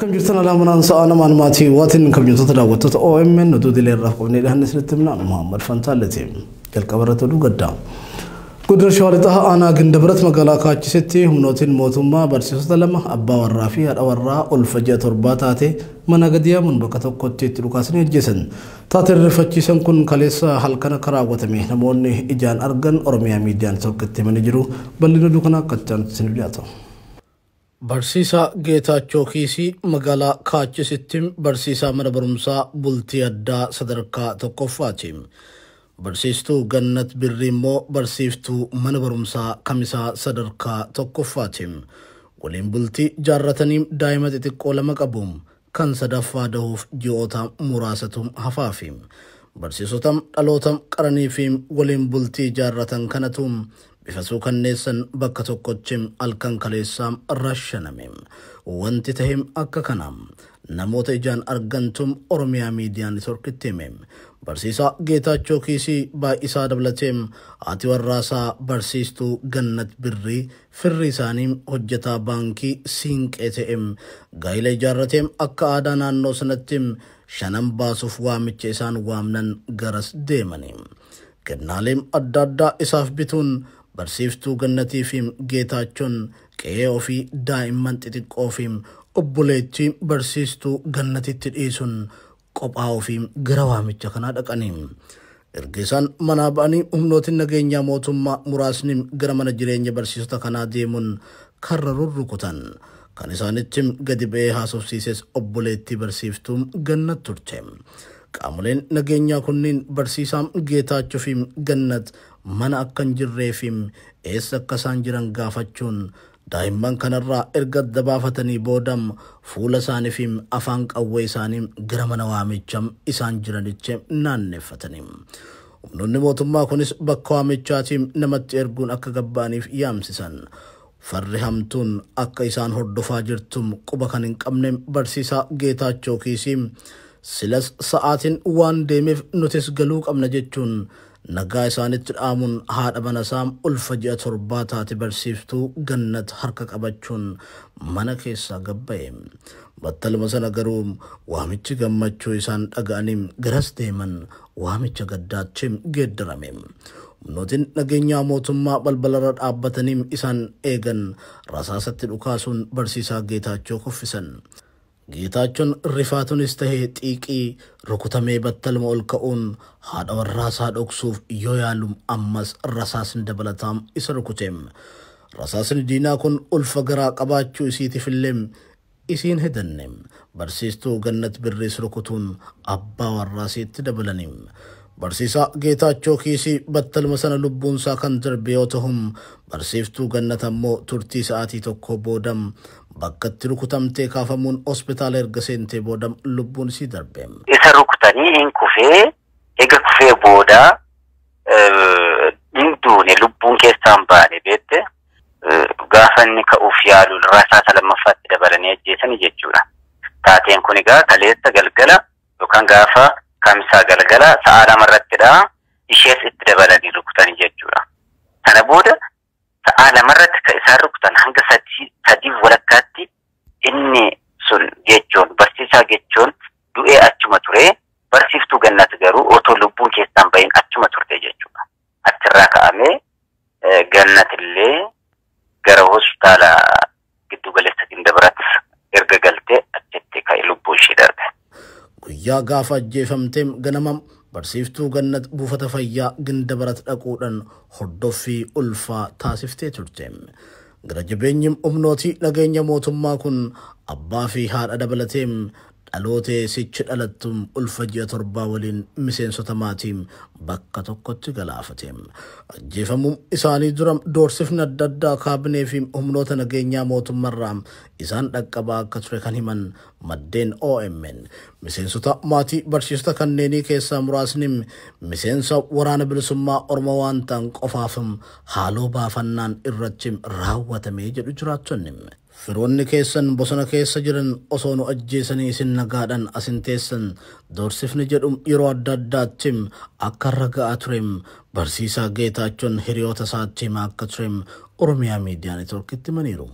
Akkam jirtan alaamanaan sa'a namaan maatii waatiin kabajamtoota daawwattoota OMN oduu dileerraaf qabnee dhiyaanne isinitti himna. Muhammad Fantaalleeti. Jalqaba irratti oduu gaddaa. Godina Shawaa Lixaa aanaa Gindabarat magaalaa Kaachisetti humnootiin mootummaa barsiisota lama abbaa warraa fi haadha warraa ulfa ji'a torbaa taate mana gadi yaamuun bakka tokkotti itti dhukaasanii ajjeesan. Taateen rifachiisan kun kaleessa halkan akka raawwatame namoonni ijaan argan Oromiyaa miidiyaan tokkotti himanii jiru. Bal'ina oduu kanaa akka itti aanutti isiniif dhiyaata. Barsiisaa Geetaachoo Kiisii magaalaa Kaachisitti barsiisaa mana barumsaa bultii addaa sadarkaa tokkoffaati. Barsiistuu Gannat Birrii immoo barsiiftuu mana barumsaa Kamisaa sadarkaa tokkoffaati. Waliin bultii jaarratanii daa'ima xixiqqoo lama qabu. Kan sadaffaa dahuuf ji'oota muraasatu hafaafi. Barsiisota dhaloota qaranii fi waliin bultii jaarratan kanatu bifa suukanneessan bakka tokkotti halkan kaleessaa rashaname. Wanti tahe akka kana namoota ijaan argantum Oromiyaa miidiyaan torkitti hime. Barsiisaa Geetaachoo Kiisii baay'isaa dabalatee haati warraasaa barsiistuu Gannat Birrii firri isaanii hojjetaa baankii Siinqee ta'e gaa'ila ijaarratee akka aadaa naannoo sanatti shanan baasuuf waamicha isaan waamnan garas deemani. Kennaalee adda addaa isaaf bituun barsiiftuu Gannatii fi Geetaachoon qe'ee ofii daa'imman xixiqqoo fi obboleettii barsiistuu Gannatitti dhiisuun qophaa ofii gara waamicha kanaa dhaqanii. Erga isaan manaa ba'anii humnootiin nageenyaa mootummaa muraasni gara mana jireenya barsiisota kanaa deemuun karra rurrukutan. Kan isaanitti gadi ba'ee haasofsiises obboleettii barsiiftuu Gannat turte. Qaamoleen nageenyaa kunniin barsiisaa Geetaachoo fi Gannat mana akka hin jirree fi eessa akka isaan jiran gaafachuun daa'imman kanarraa erga adda baafatanii boodam fuula isaanii fi afaan qawwee isaanii gara mana waamichaa isaan jiranitti naanneeffatanii. Humnoonni mootummaa kunis bakka waamichaatiin namatti erguun akka gabba'aniif yaamsisan. Farri hamtuun akka isaan hordofaa jirtum quba kan hin qabne barsiisaa Geetaachoo Kiisii silas sa'aatiin waan deemeef nutis galuu qabna jechuun nagaa isaanitti dhaamuun haadha manasaa ulfa ji'a torbaa taate barsiiftuu Gannat harka qabachuun mana keessaa gabba'e. Battaluma sana garuu waamichi gammachuu isaan dhaga'anii garas deeman waamicha gaddaatti geeddarame. Humnootiin nageenyaa mootummaa balbalarra dhaabbatanii isaan eegan rasaasatti dhukaasuun barsiisaa Geetaachoo kuffisan. Geetaachoon rifaatuunis tahee xiiqii rukutamee battaluma ol ka'uun haadha warraasaa dhoksuuf yoo yaalu ammas rasaasni dabalataa isa rukute. Rasaasni diinaa kun ulfa garaa qabaachuu isiitiif illee isiin hedanne. Barsiistuu Gannat Birriis rukutuun abbaa warraasiitti dabalani. Barsiisaa Geetaachoo Kiisii battaluma sana lubbuunsaa kan darbe yoo ta'u barsiiftuu Gannat ammoo turtii sa'aatii tokko booda bakka itti rukutamtee kaafamuun hospitaala erga seentee booda lubbuun isii darbe. Isa rukutanii hin kufee ega kufee booda hin duune lubbuun keessaan baane beekte gaafa inni ka'uuf yaalu rasaasa lammaffaatti dabalanii ajjeesanii jechuudha. Taateen kun egaa kaleessa galgala yookaan gaafa Kamisaa galgala sa'a lamarrattidha ishees itti dabalanii rukutanii jechuudha. Sana booda sa'a lamarratti kan isaan rukutan hanga sadii walakkaatti inni sun jechuun barsiisaa jechuun du'ee achuma ture barsiiftuu Gannat garuu otoo lubbuun keessaan bahin achuma turte jechuudha. Achirraa ka'amee Gannat illee gara hospitaala giddu galeessa Gindabarat erga galtee achitti ka'e lubbuu ishee darbe. Guyyaa gaafa ajjeefamtee ganama barsiiftuu Gannat buufata fayyaa Gindabarat dhaquudhaan hordoffii ulfaa taasiftee turte. Gara jabeenyi humnootii nageenya mootummaa kun abbaa fi haadha dabalatee dhalootee sichi dhalattu ulfa ji'a torbaa waliin miseensota maatiin bakka tokkotti galaafate. Ajjeefamuu isaanii dura doorsifni adda addaa kaabinee fi humnoota nageenyaa mootummaarraa isaan dhaqqabaa akka ture kan himan maddeen OMN. Miseensota maatii barsiisota kanneenii keessaa muraasni miseensa waraana bilisummaa Oromoo waan ta'an qofaaf haaloo baafannaan irratti raawwatamee jedhu jiraattonni. Firoonni keessan bosona keessa jiran osoo nu ajjeesanii isin nagaadhaan asin teessan doorsifni jedhu yeroo adda addaatti akka irra ga'aa ture barsiisaa Geetaachoon hiriyoota isaatti himaa akka ture Oromiyaa miidiyaa neetwoorkitti himaniiru.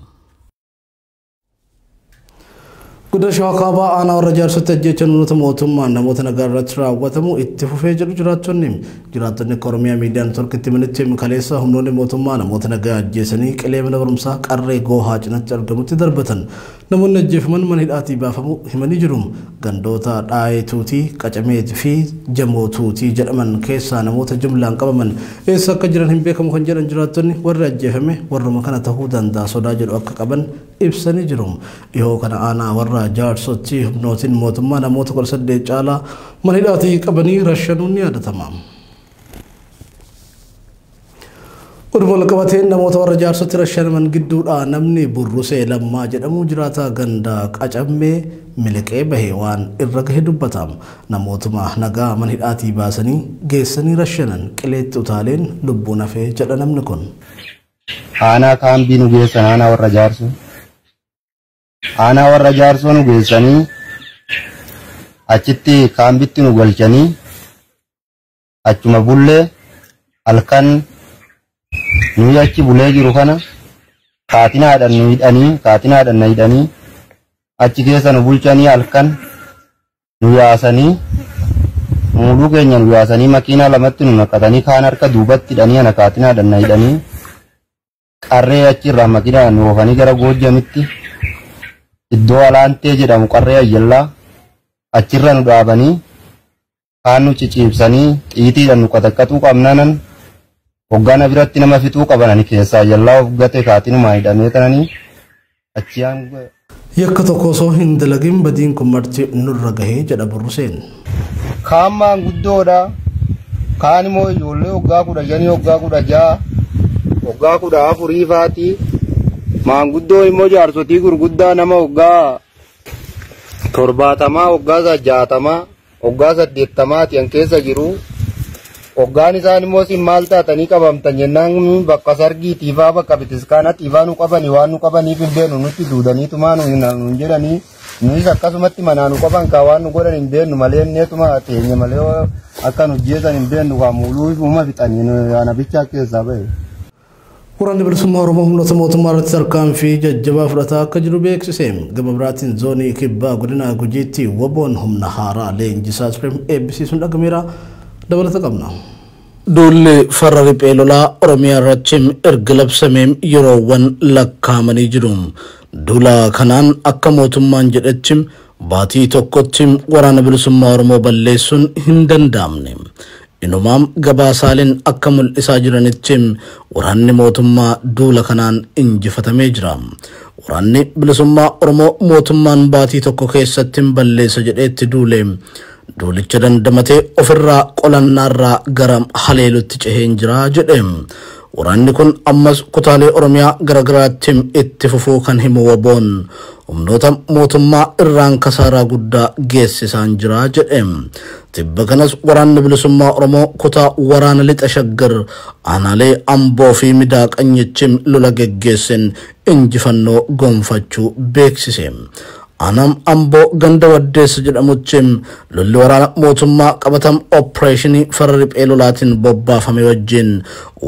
Godina Shawaa Kaabaa aanaa warra Jaarsootti ajjeechaan humnoota mootummaan namoota nagaa irratti raawwatamu itti fufee jedhu jiraattonni. Jiraattonni akka Oromiyaa Miidiyaa Neetwoorkitti himanitti kaleessa humnoonni mootummaa namoota nagaa ajjeesanii qilee mana barumsaa Qarree Goohaa cinatti argamutti darbatan. Namoonni ajjeefaman mana hidhaatii baafamuu himanii jiru. Gandoota Dhaayee Tuutii, Qacamee fi Jamoo Tuutii jedhaman keessaa namoota jumlaan qabaman eessa akka jiran hin beekamu kan jedhan jiraattonni warri ajjeefame warruma kana ta'uu danda'a sodaa jedhu akka qaban ibsanii jiru. Dhihoo kana aanaa warra Jaarsootti humnootiin mootummaa namoota 18 caalaa mana hidhaatii qabanii rashanuun ni yaadatama. Oduma wal qabateen namoota warra Jaarsootti rashanaman gidduudhaa namni Burrusee Lammaa jedhamu jiraataa ganda Qacammee miliqee bahe waan irra gahe dubbata. Namootuma nagaa mana hidhaatii baasanii geessanii rashanan qileetti utaaleen lubbuun hafee jedha namni kun. Aanaa kaambii nu geessan aanaa warra Jaarsoo. Aanaa warra Jaarsoo nu geessanii achitti kaambitti nu galchanii achuma bullee halkan nuyi achi bulee jiru kana kaatinaadhaan nu hidhanii kaatinaadhaan na hidhanii achi keessa nu bulchanii halkan nu yaasanii muuduu keenya nu yaasanii makiinaa lamatti nu naqatanii kaan harka duubatti hidhanii ana kaatinaadhaan na hidhanii qarree achirraa makiinaa nu oofanii gara Goojjamitti iddoo Alaantee jedhamu qarree Ayyallaa achirra nu dhaabanii kaan nu ciciibsanii xiitiidhaan nu qaxaqqaxuu qabnanan hoggaana biratti nama fixuu qabanani keessaa Ayyallaa of gate kaatinumaa hidhamee tananii achi Yakka tokko osoo hin dalagin badiin kun marti nurra gahee jedha Burruseen. Kaan maanguddoodha. Kaan immoo ijoollee waggaa 15 waggaa 16 waggaa 14 faati. Maanguddoo immoo jaarsotii gurguddaa nama waggaa 70 waggaa 60 waggaa 80 an keessa jiru. Hoggaan isaan immoo isin maal taatanii qabamtan jennaan bakka sargiitiifaa bakka bitiskaanaatiifaa nu qabanii waan nu qabaniif hin beeknu nutti duudaniitumaa nu jedhanii nuyis akkasumatti manaa nu qaban kaa waan nu godhan hin beeknu malee inneetuma teenye malee akka nu jeesan hin beeknu kaa muuluu ifuma fixanii ana bichaa keessaa bahe. Waraanni bilisummaa Oromoo humnoota mootummaa irratti tarkaanfii jajjabaa fudhataa akka jiru beeksise. Gama biraatiin zoonii kibbaa godina Gujiitti waboon humna haaraa leenjisaa ture eebbisiisuun dhagameera. Dabalata qabna. Duulli farra riphee lolaa Oromiyaa irratti erga labsamee yeroowwan lakkaa'amanii jiru. Duula kanaan akka mootummaan jedhetti baatii tokkotti waraana bilisummaa Oromoo balleessuun hin danda'amne. Inumaam gabaasaaleen akka mul'isaa jiranitti waraanni mootummaa duula kanaan injifatamee jira. Waraanni bilisummaa Oromoo mootummaan baatii tokko keessatti balleessa jedheetti duule. Duulicha dandamatee ofirraa qolannaarraa gara haleelutti ceheen jira jedhe. Waraanni kun ammas kutaalee Oromiyaa garaagaraatti itti fufuu kan himu waboon humnoota mootummaa irraan kasaaraa guddaa geessisaan jira jedhe. Tibba kanas waraanni bilisummaa Oromoo kutaa waraana lixa Shaggar aanaalee Amboo fi Midaa Qanyichi lola geggeessin injifannoo gonfachuu beeksise. Aanaan Amboo ganda Waddeessa jedhamutti lolli waraana mootummaa qabatam opereeshinii farra riphee lolaatiin bobbaafame wajjin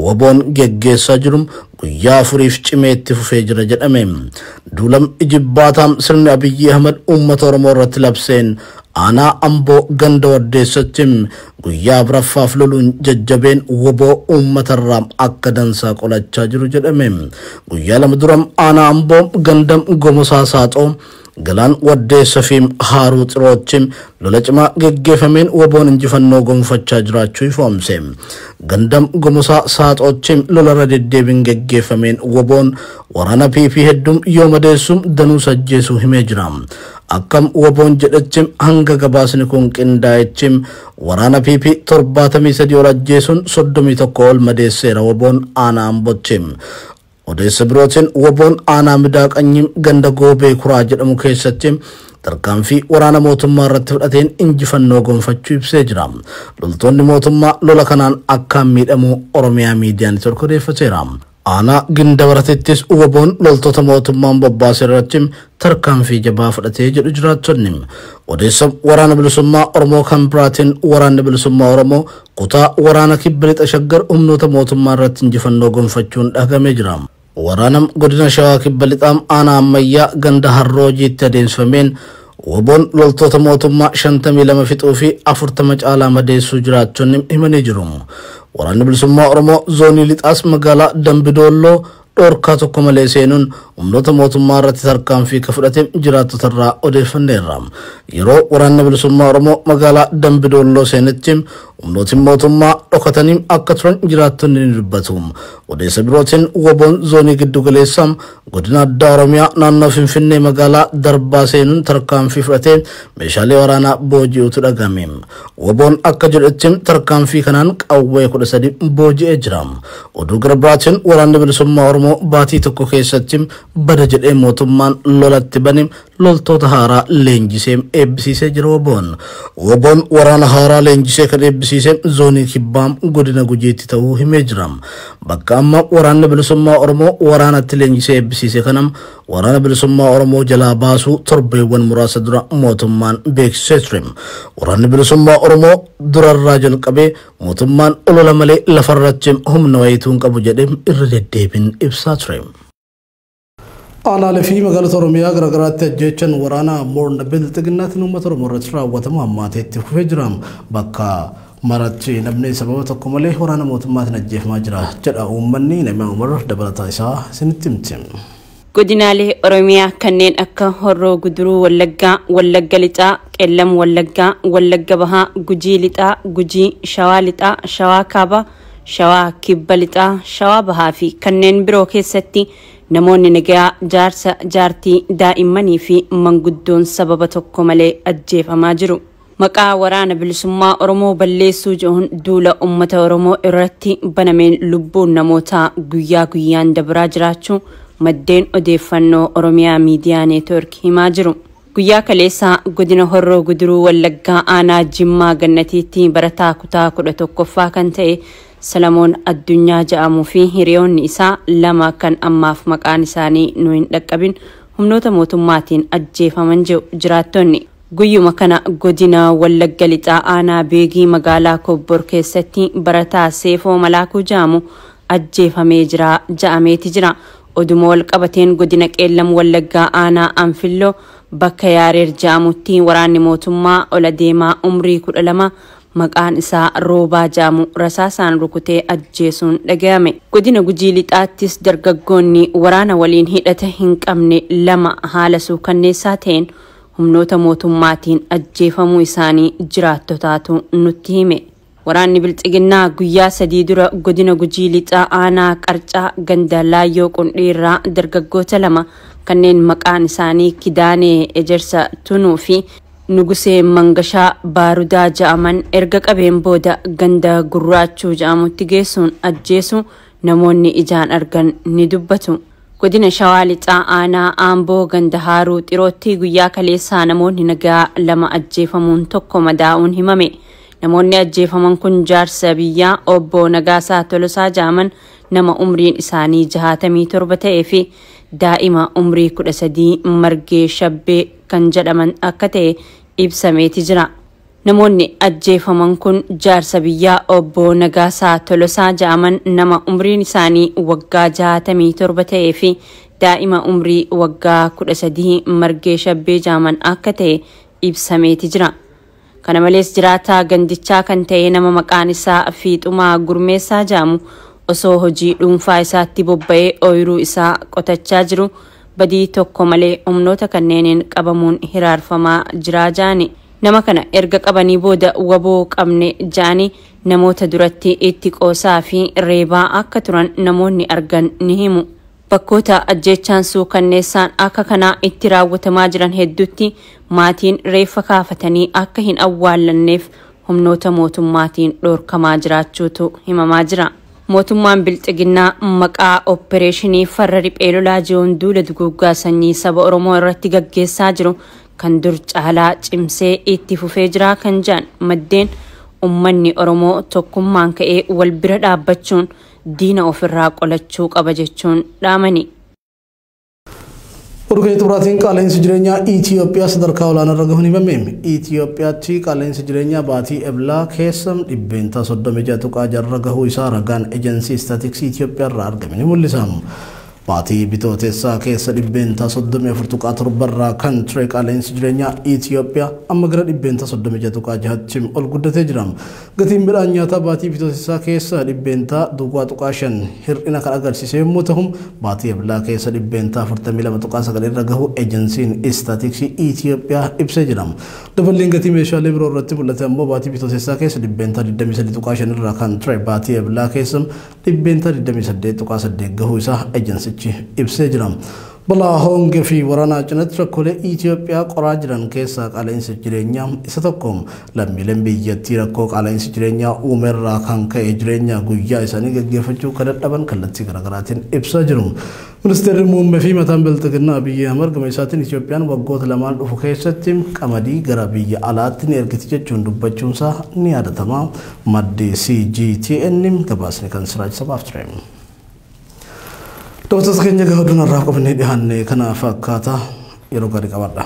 waboon geggeessaa jiru guyyaa afuriif cimee itti fufee jira jedhame. Duulam ijibbaataan sirni Abiyyi Ahmad uummata Oromoo irratti labseen aanaa Amboo ganda Waddeessatti guyyaa afuraffaaf loluun jajjabeen waboo uummatarraa akka dansaa qolachaa jiru jedhame. Guyyaa lama dura aanaa Amboo ganda Gomosaa Saaxoo Galaan Waddeessa fi Haaruu Xirootti lola cimaa geggeeffameen waboon injifannoo gonfachaa jiraachuu ifoomse. Gandam Gomosaa Saaxootti lola irra deddeebiin geggeeffameen waboon waraana PP hedduun yoo madeessu danuu sajjeesuu himee jira. Akkam waboon jedhetti hanga gabaasni kun qindaa'etti waraana PP 73 ol ajjeesuun 31 ol madeesseera waboon aanaa Ambootti. Odeessa birootiin waboon aanaa Midaa Qanyii ganda Goobee Kuraa jedhamu keessatti tarkaanfii waraana mootummaa irratti fudhateen injifannoo gonfachuu ibsee jira. Loltoonni mootummaa lola kanaan akkaan miidhamuu Oromiyaa Miidiyaa Neetwoork odeeffateera. Aanaa Gindabaratittis waboon loltoota mootummaan bobbaase irratti tarkaanfii jabaa fudhatee jedhu jiraattonni. Odeessa waraana bilisummaa Oromoo kan biraatiin waraanni bilisummaa Oromoo kutaa waraana kibba lixa Shaggar humnoota mootummaa irratti injifannoo gonfachuun dhagamee jira. Waraana godina Shawaa Kibba Lixaa aanaa ammayyaa ganda Harroojiitti adeemsifameen WBOn loltoota mootummaa 52 fixuu fi 40 caalaa madeessuu jiraattonni himanii jiru. Waraanni bilisummaa Oromoo zoonii lixaas magaalaa Dambidoolloo dhorkaa tokko malee seenuun humnoota mootummaa irratti tarkaanfii ka fudhate jiraattota irraa odeeffanneerra. Yeroo waraanni bilisummaa Oromoo magaalaa Dambidoolloo seenetti humnooti mootummaa dhokatanii akka turan jiraattonni ni dubbatu. Odeessa birootiin WBOn zoonii giddu galeessaa godina addaa Oromiyaa naannoo Finfinnee magaalaa Darbaa seenuun tarkaanfii fudhatee meeshaalee waraanaa booji'utu dhagahame. WBOn akka jedhutti tarkaanfii kanaan qawwee 13 booji'ee jira. Oduu gara biraatiin waraanni bilisummaa Oromoo baatii tokko keessatti bada jedhee mootummaan lolatti bane loltoota haaraa leenjisee eebbisiisee jira WBOn. WBOn waraana haaraa leenjisee kan eebbisiise zoonii kibbaa godina Gujiitti ta'uu himee jira. Bakka amma waraanni bilisummaa Oromoo waraanatti leenjisee eebbisiise kanam waraana bilisummaa Oromoo jalaa baasuu torbeewwan muraasa dura mootummaan beeksisee ture. Waraanni bilisummaa Oromoo durarraa jalqabee mootummaan olola malee lafarratti humna wayituu hin qabu jedhee irra deddeebiin ibsaa ture. Aanaalee fi magaalota Oromiyaa garaagaraatti ajjeechaan waraana moorna bilxiginnaatiin uummata Oromoo irratti raawwatamu hammaatee itti fufee jira. Bakka maratti namni sababa tokko malee waraana mootummaatiin ajjeefamaa jira jedha uummanni. Nama Umar dabalataa isaa isinitti himti. Godinaalee Oromiyaa kanneen akka Horroo Guduruu Wallaggaa, Wallagga Lixaa, Qellam Wallaggaa, Wallagga Bahaa, Gujii Lixaa, Gujii, Shawaa Lixaa, Shawaa Kaabaa, Shawaa Kibba Lixaa, Shawaa Bahaa fi kanneen biroo keessatti namoonni nagayaa jaarsa, jaartii, daa'immanii fi manguddoon sababa tokko malee ajjeefamaa jiru. Maqaa waraana bilisummaa Oromoo balleessuu jedhuun duula uummata Oromoo irratti banameen lubbuun namootaa guyyaa guyyaan dabaraa jiraachuu maddeen odeeffannoo Oromiyaa Miidiyaa Neetwoork himaa jiru. Guyyaa kaleessaa godina Horroo Guduruu Wallaggaa aanaa Jimmaa Gannatiitti barataa kutaa 11ffaa kan ta'e Salamoon Addunyaa jedhamuu fi hiriyoonni isaa lama kan ammaaf maqaan isaanii nu hin dhaqqabin humnoota mootummaatiin ajjeefaman jiru jiraattonni. Guyyuma kana godina Wallagga Lixaa aanaa Beegii magaalaa Kobbor keessatti barataa Seefoo Malaakuu jedhamu ajjeefamee jira ja'ameeti jira. Oduma wal qabateen godina Qeellam Wallaggaa aanaa Anfilloo bakka Yaareer jedhamutti waraanni mootummaa ola deemaa umrii 12 maqaan isaa Roobaa jedhamu rasaasaan rukutee ajjeesuun dhagahame. Godina Gujii Lixaattis dargaggoonni waraana waliin hidhata hin qabne lama haala suukanneessaa ta'een humnoota mootummaatiin ajjeefamuu isaanii jiraattotaatu nutti hime. Waraanni Bilxiginnaa guyyaa 3 dura godina Gujii Lixaa aanaa Qarcaa ganda Laayyoo Qundhiirraa dargaggoota lama kanneen maqaan isaanii Kidaanee Ejersa Tunuu fi Nugusee Mangashaa Baarudaa jedhaman erga qabeen booda ganda Gurraachuu jedhamutti geessuun ajjeesu namoonni ijaan argan ni dubbatu. Godina Shawaa Lixaa aanaa Aamboo ganda Haaruu Xirootti guyyaa kaleessaa namoonni nagaa lama ajjeefamuun tokko madaa'uun himame. Namoonni ajjeefaman kun jaarsa biyyaa obbo Nagaasaa Tolosaa jedhaman nama umriin isaanii 67 ta'ee fi daa'ima umrii 13 Margee Shabbee kan jedhaman akka ta'e ibsameeti jira. Namoonni ajjeefaman kun jaarsa biyyaa obbo Nagaasaa Tolosaa jedhaman nama umriin isaanii waggaa 67 ta'ee fi daa'ima umrii waggaa 13 Margee Shabbee jedhaman akka ta'e ibsameeti jira. Kana malees jiraataa gandichaa kan ta'e nama maqaan isaa Fiixumaa Gurmeessaa jedhamu osoo hojii dhuunfaa isaatti bobba'ee ooyiruu isaa qotachaa jiru badii tokko malee humnoota kanneeniin qabamuun hiraarfamaa jiraa jedhani. Nama kana erga qabanii booda waboo qabne jedhanii namoota duratti itti qoosaa fi reebaa akka turan namoonni argan ni himu. Bakkoota ajjeechaan suukanneessaan akka kanaa itti raawwatamaa jiran hedduutti maatiin reeffa kaafatanii akka hin awwaallanneef humnoota mootummaatiin dhorkamaa jiraachuutu himamaa jira. Mootummaan Bilxiginnaa maqaa opereeshinii farra riphee lolaa jiruun duula duguuggaa sanyii saba Oromoo irratti gaggeessaa jiru kan dur caalaa cimsee itti fufee jira kan jedhan maddeen uummanni Oromoo tokkummaan ka'ee wal bira dhaabbachuun diina ofirraa qolachuu qaba jechuun dhaamani. Oduu xumuraatiin qaala'insi jireenyaa Itoophiyaa sadarkaa olaanaa irra gahuun himame. Itoophiyaatti qaala'insi jireenyaa baatii Eblaa keessa 36.6 irra gahuu isaa ragaan ejensii istaatiksii Itoophiyaa irraa argame ni mul'isa. Baatii Bitootessaa keessa 34.7% irraa kan ture qaala'insi jireenyaa Itoophiyaa amma gara 36.6tti ol guddatee jira. Gatiin midhaan nyaataa baatii Bitootessaa keessa 0.5% hir'ina kan agarsiise yommuu ta'u, baatii Eblaa keessa 42.9% irra gahu ejensiin istaatiksii Itoophiyaa ibsee jira. Daballiin gatii meeshaalee biroo irratti mul'ate ammoo baatii Bitootessaa keessa 23.5% irraa kan ture baatii Eblaa keessa 28.8% gahuu isaa ejensichi ibsee jira. Balaa hongee fi waraanaa cinatti rakkoolee Itoophiyaa qoraa jiran keessaa qaala'insi jireenyaa isa tokko. Lammiileen biyyattii rakkoo qaala'insi jireenyaa uumerraa kan ka'e jireenya guyyaa isaanii gaggeeffachuu kan dadhaban kallattii garaagaraatiin ibsaa jiru. Ministeerri muummee fi mataan bilxiginnaa Abiyyi Ahmad gama isaatiin Itoophiyaan waggoota lamaan dhufu keessatti qamadii gara biyya alaatti ni ergiti jechuun dubbachuunsaa ni yaadatama. Maddi CGTN gabaasni kan Siraaj Sabaaf ture. Daawwattoota keenya gahaa oduun har'aaf qabannee dhiyaanne kanaaf akkaataa yeroo gaarii qabaadha.